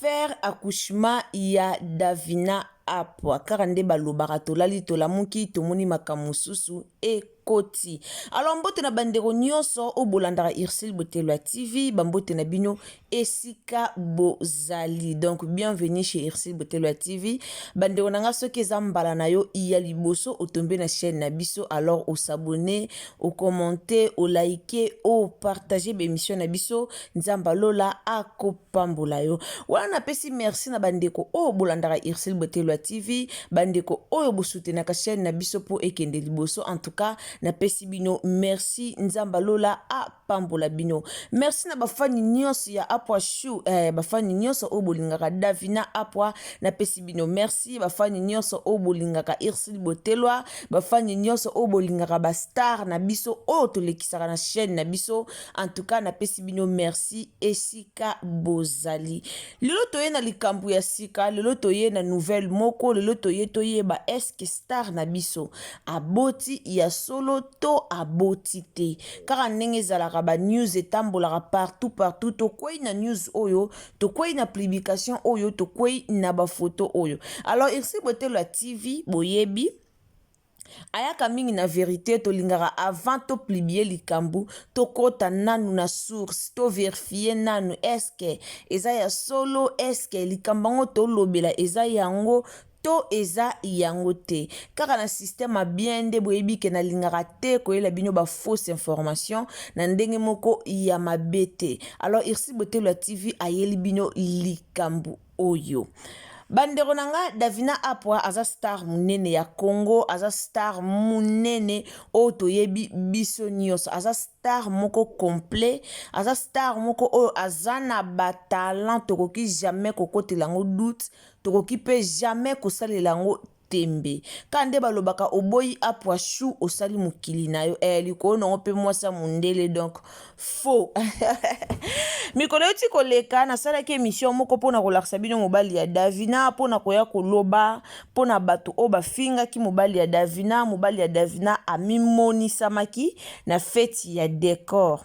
Affaire accouchement ya Davina Apwa kaka nde balobaka tolali tolamuki tomoni makambo mosusu ekoti. Alors mbote na bandeko nyonso oyo bolandaka Ursule Botelwa TV, bambote na bino esika bozali. Donc bienvenue chez Ursule Botelwa TV. Bandeko na nga soki eza mbala na yo ya liboso otombe na chaîne na biso, alors osabonner, okommente, olike, opartage ba émission na biso. Nzambe alola akopambola yo. Wana napesi merci na bandeko oyo bolandaka Ursule Botelwa TV, bandeko oyo bosutenaka chaîne na biso mpo ekende liboso. En tout cas napesi bino merci, Nzambe alola apambola bino. Merci na bafani nyonso ya Apwa Chou, bafani nyonso oyo bolingaka Davina Apwa, napesi bino merci. Bafani nyonso oyo bolingaka Ursule Botelwa, bafani nyonso oyo bolingaka ba star na biso oyo tolekisaka na chaîne na biso, en tout cas napesi bino merci esika bozali. Lelo toye na likambo ya sika, lelo toye na nouvelle moko, lelo toye toyeba eske star na biso aboti ya solo to aboti te. Kaka ndenge ezalaka ba news etambolaka partout partout, tokwei na news oyo, tokwei na publication oyo, tokwei na ba photo oyo. Alors Ursule Botelwa TV boyebi ayaka mingi na verité, tolingaka avant topublier likambo tokɔta nanu na source, toverifie nanu eske eza ya solo, eske likambo yango tolobela eza yango to eza yango te. Kaka na système ya bien nde boyebi ke nalingaka te koyela bino ba fausse information na ndenge moko ya mabe te. Alors Ursule Botelwa TV ayeli bino likambo oyo. Bandeko na nga, Davina Apwa aza star monene ya Congo, aza star monene oyo toyebi biso nyonso, aza star moko complet, aza star moko oyo aza na batalent, tokoki jamais kokotela yango doute, tokoki mpe jamais kosalela yango tembe. Kaka nde balobaka oboyi Apwa Chou osali mokili na yo, likolo nango mpe mwasi ya mondele, donc faux. Mikolo euti koleka nasalaki émission moko mpona kolakisa bino mobali ya Davina, mpona koya koloba mpona bato oyo bafingaki mobali ya Davina. Mobali ya Davina amimonisamaki na feti ya décor.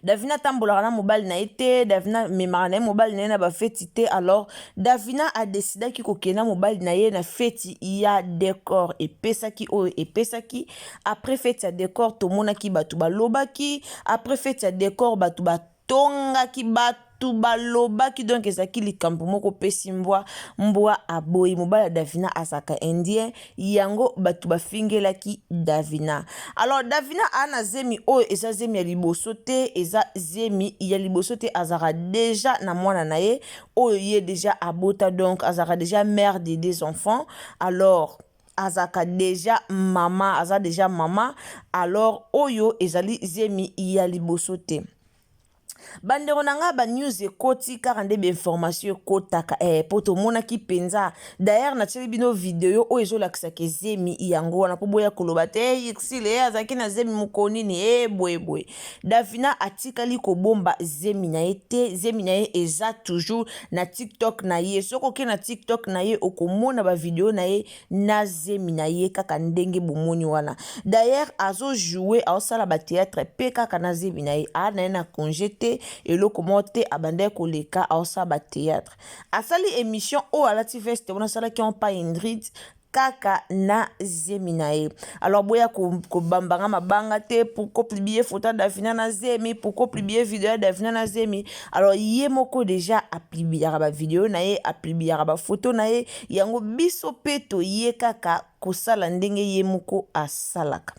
Davina atambolaka na mobali na ye te, Davina amemaka na ye mobali na ye na bafeti te. Alors Davina adesidaki kokende na mobali na ye na feti ya décor, epesaki oyo epesaki. Après feti ya décor tomonaki bato balobaki, après feti ya décor bato batongaki, bato balobaki, donc ezalaki likambo moko opesi mbwa, mbwa aboyi. Mobali ya Davina azalaka indien, yango bato bafingelaki Davina. Alors Davina aa na zemi oyo eza zemi ya liboso te, eza zemi ya liboso te, azalaka déjà na mwana na ye oyo ye déjà abota, donc azalaka déjà mère de deux enfants. Alors azalaka déjà mama, aza déjà mama. Alors oyo ezali zemi ya liboso te. Bandeko na nga, banews ekoti kaka nde bainformation ekotaka, mpo tomonaki mpenza. D'ailleurs natieli bino video oyo ezolakisaka zemi yango wana, mpo boya koloba te Ursule azalaki na zemi mokolo nini, boyeboye. Davina atikali kobomba zemi na ye te, zemi na ye eza toujours na TikTok na ye. Soki oke na TikTok na ye okomona bavideo na ye na zemi na ye kaka ndenge bomoni wana. D'ailleurs azojoue, aosala bathéâtre mpe kaka na zemi na ye, aa na ye na congé te, eloko moko te, abandaki koleka aosala bathéâtre. Asali émission oyo alati veste wana, asalaki yango pa Ingrid kaka na zemi na ye. Alors boya kobambanga mabanga te, pourquoi publier photo ya Davina na zemi, pourquoi publier video ya Davina na zemi? Alors ye moko déjà apubliaka bavideo na ye, apubliaka bafoto na ye, yango biso mpe toye kaka kosala ndenge ye moko asalaka.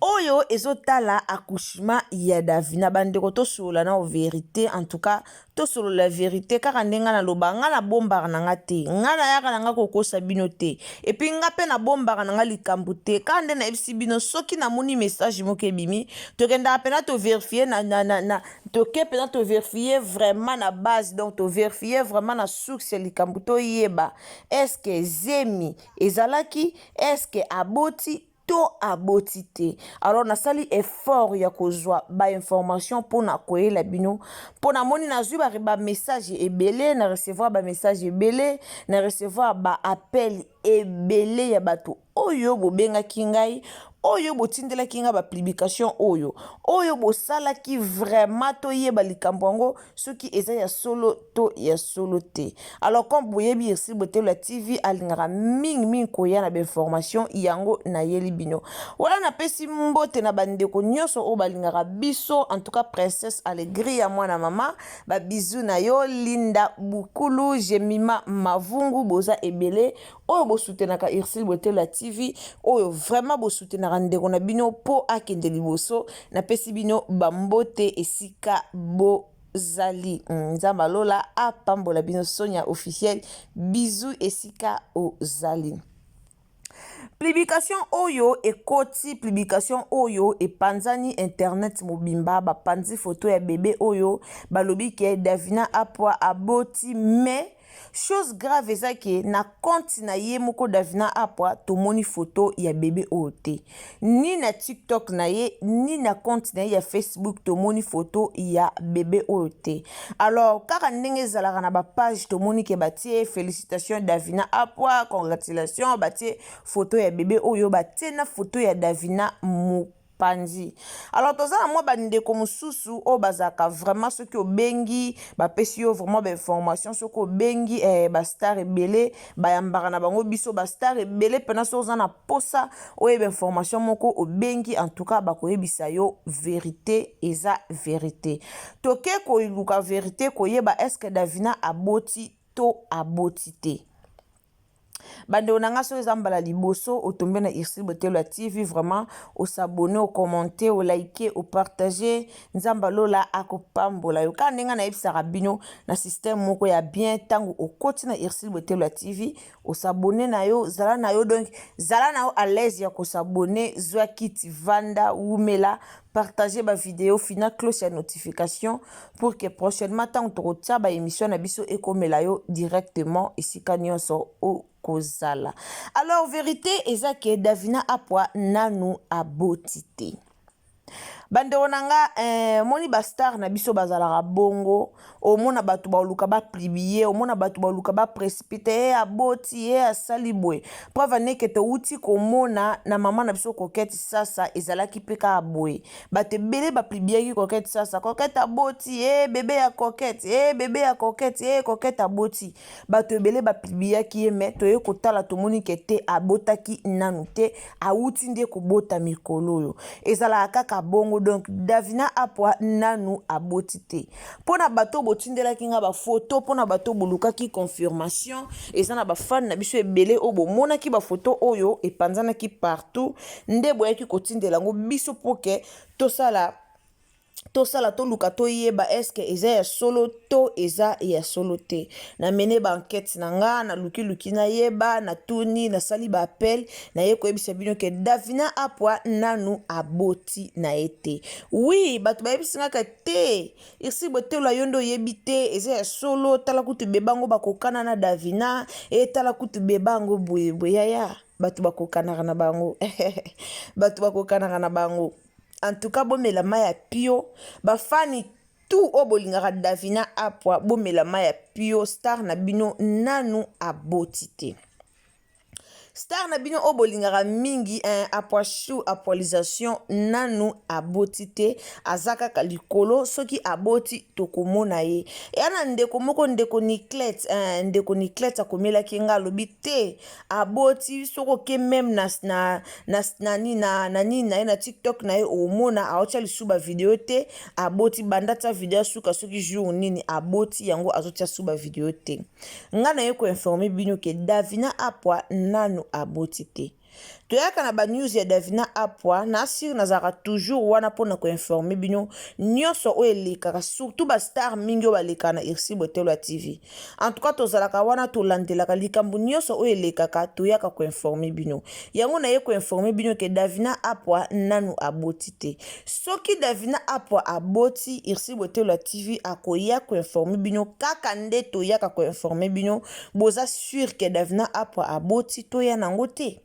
Oyo ezotala accouchement ya Davina, bandeko, tosolola na vérité. En tout cas tosolola vérité kaka ndenge nga naloba, nga nabombaka na nga te, nga nayaka na nga kokosa bino te, et puis nga mpe nabombaka na nga likambo te. Kaka nde nayebisi bino, soki namoni message moko ebimi, tokendaka mpena toverifie na toke mpena toverifie vraiment na base, donc toverifie vraiment na source ya likambo, toyeba est-ce zemi ezalaki, est-ce aboti to aboti te. Alors nasali effort ya kozwa bainformation mpona koyela bino, mpo namoni nazwi bamessage ebele, na recevoir bamessage ebele, na recevoir baappel ebele ya bato. Oyo bobengaki ngai, oyo botindelaki ngai ba publication oyo, oyo bosalaki vraiment toyeba likambo yango soki eza ya solo to ya solo te. Alors comme boyebi Ursule Botelo ya TV alingaka mingi mingi koya na ba information yango nayeli bino. Wana napesi mbote na bandeko nyonso oyo balingaka biso, en tout cas Princesse Alegria mwana mama, ba bisous na yo Linda Bukulu, Jemima Mavungu, boza ebele oyo bo soutenaka Ursule Botelo ya TV, oyo vraiment bo soutenaka ndeko na bino po akende liboso, napesi bino ba mbote esika bo zali. Nzambe ya lola apambola bino. Sonia officiel, bisous esika ozali. Publication oyo ekoti, publication oyo epanzani internet mobimba, bapanzi photo ya bebe oyo balobi ke Davina Apwa aboti, mais Chose grave eza ke na compte na ye moko Davina Apwa tomoni photo ya bebe oyo te. Ni na TikTok na ye ni na compte na ye ya Facebook tomoni photo ya bebe oyo te. Alors kaka ndenge ezalaka na ba page tomoni ke batie felicitations Davina Apwa, congratulations, batie photo ya bebe oyo, batie na photo ya Davina panzi. Alors toza na mwa bandeko mosusu oyo bazalaka vraiment soki obengi bapesi yo vraiment bainformation, soki obengi eh, bastar ebele bayambaka na bango biso bastar ebele mpena, soki oza na posa oyeba information moko obengi, en tout cas bakoyebisa yo verité, eza verité. Toke koluka verité, koyeba est-ce que Davina aboti to aboti te. Bandeko na nga, soki eza mbala liboso otombe na Ursule Botelo ya TV, vraiment osabone, ocommente, olike, opartage, Nzambe alola akopambola yo. Kaka ndenge nayebisaka bino na système moko ya bien, ntango okoti na Ursule Botelo ya TV, osabone na yo, zala na yo, donc zala na yo à l'aise ya kosabone, zwa kiti, vanda, wumela, partage ba video, fina cloche ya notification pour que prochainement ntango tokotia ba émission na biso ekomela yo directement esika nyonso okozala. Alors vérité eza ke Davina Apwa nanu aboti te. Bandeko na nga, moni bastar na biso bazalaka bongo, omona bato baluka bapublier, omona bato baluka baprécipiter, ye aboti, ye asali boye. Preuve aneke touti komona na mama na biso Coquette Sasa, ezalaki mpe kaka boye, bato ebele bapubliaki Coquette Sasa, Coquette aboti, e bebe ya Coquette, e bebe ya Coquette, e Coquette aboti. Bato ebele bapubliaki ye, mais toye kotala, tomoni ke te, abotaki nanu te, awuti nde kobota mikolo oyo. Ezalaka kaka bongo. Donc Davina Apwa nanu aboti te. Mpona bato botindelaki nga bafoto, mpona bato bolukaki confirmation, eza na bafane na biso ebele oyo bomonaki bafoto oyo epanzanaki partout, nde boyaki kotindela yango biso mpo ke tosala toluka toyeba eske eza ya solo to eza ya solo te. Namene baenquête na nga, nalukiluki, nayeba, natuni, nasali baappel, naye koyebisa bino ke Davina Apwa nanu aboti na ye te. Oui, bato bayebisi ngaka te, Irsi Botelo, yo nde oyebi te, eza ya solo, tala kutu bebango bakokana na Davina, etala kutu bebango boyeboye. Yaya, bato bakokanaka na bango, bato bakokanaka na bango. En tout cas bomela mai ya pio, bafani tout oyo bolingaka Davina Apwa, bomela mai ya pio, star na bino nanu aboti te. Star na bino oyo bolingaka mingi, Apwashu Apwalisation, nanu aboti te, aza kaka likolo. Soki aboti tokomona ye. Eya na ndeko moko, ndeko Niclet, ndeko Niclet akomelaki nga, alobi te, aboti. Soki oke même na nini na ye, na TikTok na ye, omona aotya lisusu bavideo te. Aboti banda tia video asuka soki jour nini aboti yango, azotia su bavideo te. Nga na ye koinformer bino ke Davina Apwa nanu aboti te. Toyaka na banews ya Davina Apwa na sire, nazalaka toujours wana mpona koinformer bino nyonso oyo elekaka, surtout bastar mingi oyo balekaka na Irsi Botelo ya TV. En tout cas tozalaka wana, tolandelaka likambo nyonso oyo elekaka, toyaka koinformer bino yango. Naye koinformer bino ke Davina Apwa nanu aboti te. Soki Davina Apwa aboti, Irsi Botelo ya TV akoya koinformer bino kaka nde toyaka koinformer bino. Boza sûr ke Davina Apwa aboti, toya nango te.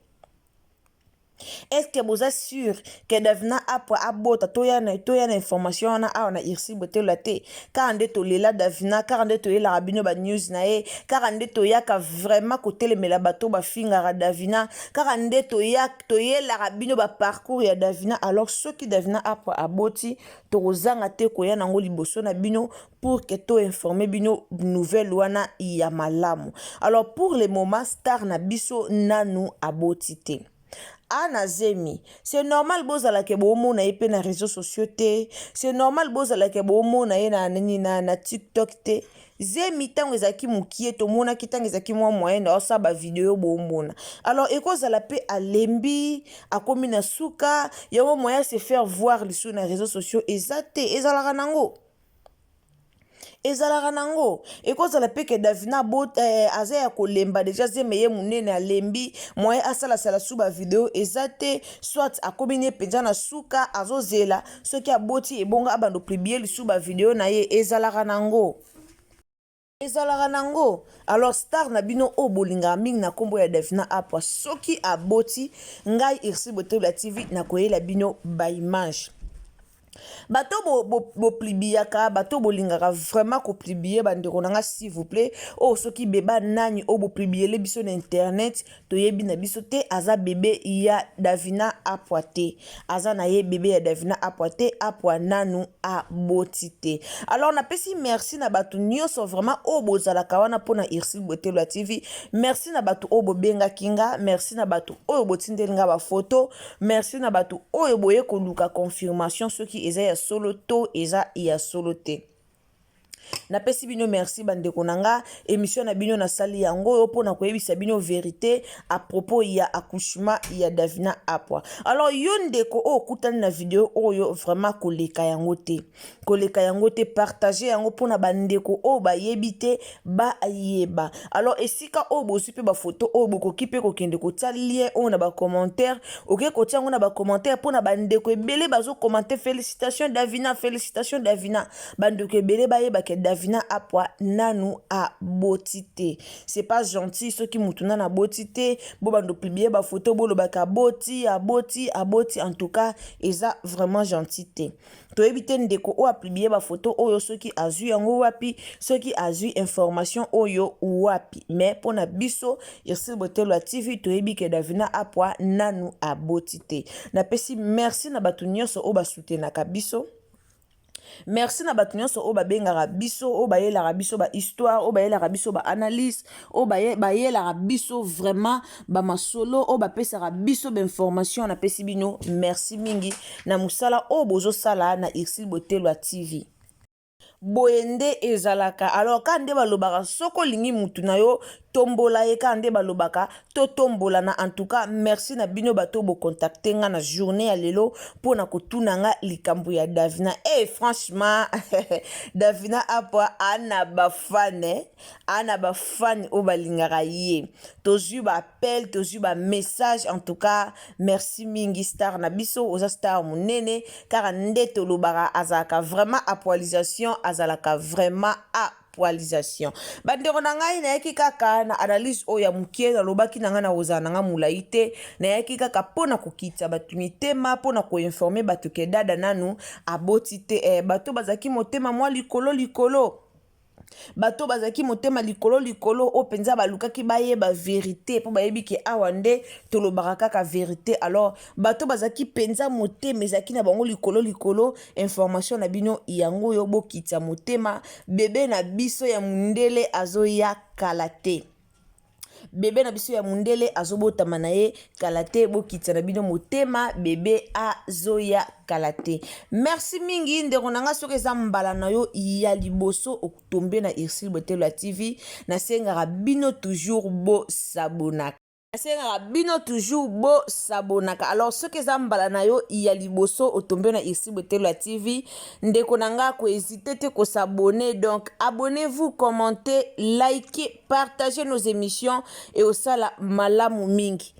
Est ce que boza sur que Davina Apwa abota? Toya na toya na information wana awa na Irsi Botelwa te. Kaka nde tolela Davina, kaka nde toyelaka bino ba news na ye, kaka nde toyaka vraiment kotelemela bato bafingaka Davina, kaka nde toya toyelaka bino ba parcours ya Davina. Alors soki Davina Apwa aboti, tokozanga te koya nango liboso na bino pour que to informer bino nouvelle wana ya malamu. Alors pour le moment, star na biso nanu aboti te. Ana zemi, c'est normal bozalaka bomona ye mpe na réseaux sociaux te, c'est normal bozalaka bomona ye na nini na TikTok te. Zemi ntango ezalaki mokie, tomonaki ntango ezalaki mwa moyen na osala bavideo bomona. Alors ekozala mpe alembi, akomi na suka yango, moyen se faire voir lisusu na réseaux sociaux eza te. Ezalaka nango, ezalaka nango. Ekozala mpe ke Davina aza ya kolemba déjà, zemi ye monene, alembi, moyen asalasala su bavideo eza te. Soit akomi ne mpenza na suka, azozela soki aboti ebongo abanda opublier lisusu bavideo na ye. Ezalaka nango, ezalaka nango. Alors star na bino oyo bolingaka mingi na nkombo ya Davina Apwa, soki aboti, ngai Irsi Botola TV nakoyela bino baimage. Bato bopubliaka, bato bolingaka vraiment kopublier, bandeko na nga, s'il vous plaît, oyo soki bébé nani oyo bopubliele biso na internet, toyebi na biso te. Aza bébé ya Davina Apwa te, aza na ye bébé ya Davina Apwa te. Apwa nanu aboti te. Alors napesi merci na bato nyonso vraiment oyo bozalaka wana mpona Ursule Botelo ya TV. Merci na bato oyo bobengaki nga, merci na bato oyo botindeli nga bafoto, merci na bato oyo boye koluka confirmation soki eza ya solo to eza ya solo te. Napesi bino merci, bandeko na nga. Émission na bino nasali yango oyo mpona koyebisa bino vérité à propos ya accouchement ya Davina Apwa. Alors yo ndeko oyo okutani na video oyo, vraiment koleka yango te, koleka yango te. Partage yango mpona bandeko oyo bayebi te bayeba. Alors esika oyo bozwi mpe bafoto oyo, bokoki mpe kokende kotia lien oyo na bacommentaire. Okoki kotia yango na bacommentaire mpona bandeko ebele bazocommenter "Félicitation Davina, félicitation Davina". Bandeko ebele bayebake Davina Apwa nanu aboti te. C'est pas gentil soki mutu nanu aboti te, bo bando publier bafoto, bolobaka aboti, aboti, aboti. En tout cas eza vraiment gentil te. Toyebi te ndeko oyo apublier bafoto oyo soki azwi yango wapi, soki azwi information oyo wapi. Mais mpona biso Ursule Botelo ya TV, toyebi ke Davina Apwa nanu aboti te. Napesi merci na bato nyonso oyo basoutenaka biso. Merci na bato nyonso oyo babengaka biso, oyo bayelaka biso bahistoire, oyo bayelaka biso baanalyse, oyo bayelaka biso vraiment bamasolo, oyo bapesaka biso bainformation. Napesi bino merci mingi na mosala oyo bozosala na Ursule Botelo ya TV. Boye nde ezalaka. Alors kaka nde balobaka, soki olingi mutu na yo, tombola ye. Kaka nde balobaka, totombolana. En tout cas merci na bino bato bocontacter nga na journée ya lelo mpona kotuna nga likambo ya Davina. E franchement, Davina Apwa ana bafans, ana bafans oyo balingaka ye. Tozwi baappel, tozwi bamessage. En tout cas merci mingi. Star na biso, oza star monene. Kaka nde tolobaka, azalaka vraiment actualisation, azalaka vraiment actualisation. Bandeko na ngai, nayaki kaka na analyse oyo ya mokie. Nalobaki na ngai na kozala na ngai molai te. Nayaki kaka mpona kokitisa bato mitema, mpona koinformer bato ke dada nanu aboti te. Bato bazalaki motema mwa likolo likolo, bato bazalaki motema likolo likolo, oyo mpenza balukaki bayeba vérité, mpo bayebi ke awa nde tolobaka kaka vérité. Alors bato bazalaki mpenza motema ezalaki na bango likolo likolo, information na bino yango oyo. Bokitisa motema, bébé na biso ya mondele azoya kala te. Bébé na biso ya mondele azobotama na ye kala te. Bokitisa na bino motema, bébé azoya kala te. Merci mingi, ndeko na nga. Soki eza mbala na yo ya liboso otombe na Ursule Botelo ya TV, nasengaka bino toujours bosabonaka, nasengaka bino toujours bosabonaka. Alors soki eza mbala na yo ya liboso otombe na Ursule Botelo ya TV, ndeko na nga, kohésiter te kos'abonner. Donc abonnez-vous, commentez, likez, partagez nos émissions e osala malamu mingi.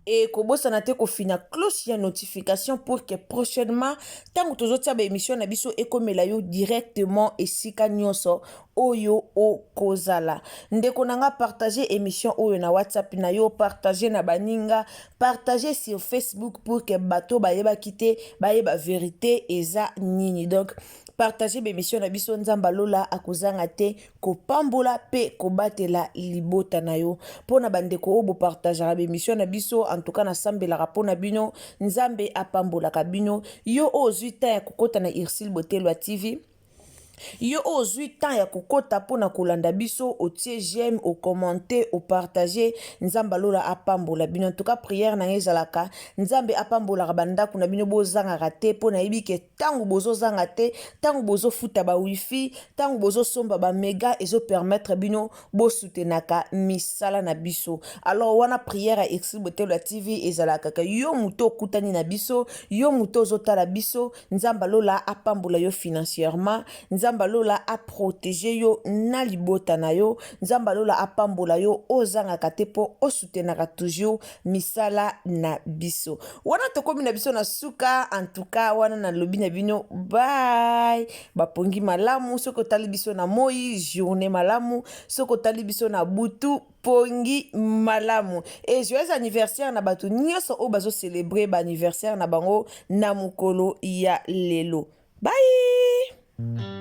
E kobosana te kofina cloche ya notification pour que prochainement ntango tozotia ba émission na biso ekomela yo directement esika nyonso oyo okozala. Ndeko na nga, partage émission oyo na WhatsApp na yo, partage na baninga, partage sur Facebook pour que bato bayebaki te bayeba vérité eza nini. Donc partage ba émission na biso. Nzambe alola akozanga te kopambola mpe kobatela libota na yo. Mpo na bandeko oyo bopartageaka ba émission na biso, en tout cas nasambelaka mpo na bino, Nzambe apambolaka bino. Yo oyo ozwi temps ya kokɔta na Ursule Botelwa TV, yo oyo ozwi temps ya kokɔta mpona kolanda biso, otie j'aime, ocommenter, opartager, Nzambe alola apambola bino. En tout cas prière na ngai ezalaka Nzambe apambolaka bandako na bino, bozangaka te, mpo nayebi ke ntango bozozanga te, ntango bozofuta ba wifi, ntango bozosomba ba méga, ezopermettre bino bosoutenaka misala na biso. Alors wana prière ya Ursule Botelwa TV ezalaka kaka yo moto okutani na biso, yo moto ozotala biso, Nzambe alola apambola yo financièrement, Nzambe alola aprotéger yo na libota na yo, Nzambe alola apambola yo, ozangaka te mpo osoutenaka toujours misala na biso. Wana tokomi na biso na suka. En tout cas wana nalobi na bino bye, bapongi malamu. Soki otali biso na moi, journée malamu. Soki otali biso na butu, pongi malamu. Et joyeux anniversaire na bato nyonso oyo bazocélébrer ba anniversaire na bango na mokolo ya lelo. Bye.